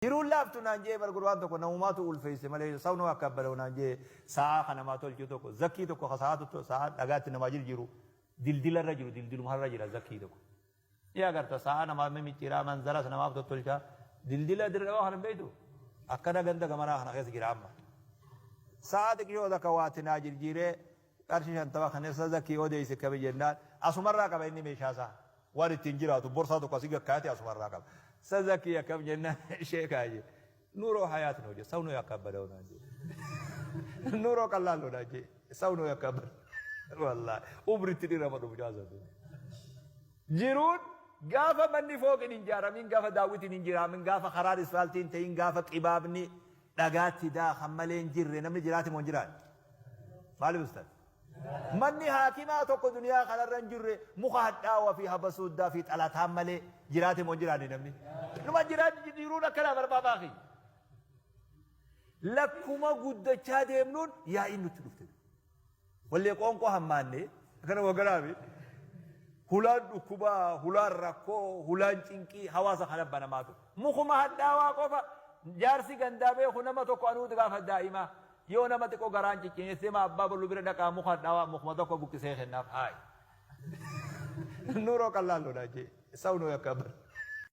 Jiruun laaftu naan jee bar gurbaan tokko namumaatu ulfeesse malee sawnoo akka abbalawu naan jee sa'aa ka namaa tolchu tokko zakkii tokko ka sa'aa tokko sa'aa dhagaatti namaa jirjiru dildila irra jiru dildiluma irra jira zakkii tokko. Ni agarta sa'aa namaa mimicciiraa manzaras namaaf tottolcha dildila dirra dhawaa kana hin beektu akkana ganda gamanaa kana keessa jira amma. Sa'aa xiqqishoo takka waatti naa jirjiiree qarshii 50 kan isa zakkii odeesse kami jennaan asumarraa qaba inni meeshaa isaa. Waan ittiin jiraatu borsaa tokko asii gakkaayate asumarraa qaba. Sa zakkii akkam jennaan sheekaa jee. Nuuroo hayaat noo jee saw noo yakkabbada'u naan jee. Nuuroo qallaalloo naan jee saw noo yakkabbada'u. Wallaahi umritti dhirama dhufu jaasatu. Jiruun gaafa manni fooqin hin jaaramin gaafa daawwitiin hin jiraamin gaafa karaan isfaaltii hin ta'in gaafa qibaabni dhagaatti daakan malee hin jirre namni jiraate moo hin jiraanne? Maaliif ustaz? Manni haakimaa tokko duniyaa kanarra hin jirre muka hadhaawa fi habasuuddaa fi xalataan malee jiraate moo hin jiraanne namni? Numa jiraanni jiruun akkanaa barbaabaa kiyya. Lakkuma guddachaa deemnuun yaa'iin nutti dhufte. Wallee qoonqoo hammaanne akkana waganaami. Hulaan dhukkubaa, hulaan rakkoo, hulaan cinqii hawaasa kana banamaa ture. Mukuma hadhaawaa qofa jaarsi gandaa beeku nama tokko anuutu gaafa daa'imaa yoo nama xiqqoo garaan ciccineessee maa abbaa bollu bira dhaqaa muka hadhaawaa mukuma tokko buqqisee kennaaf haayi. Nuuroo qallaalloodha jee sawnoo yakka bara.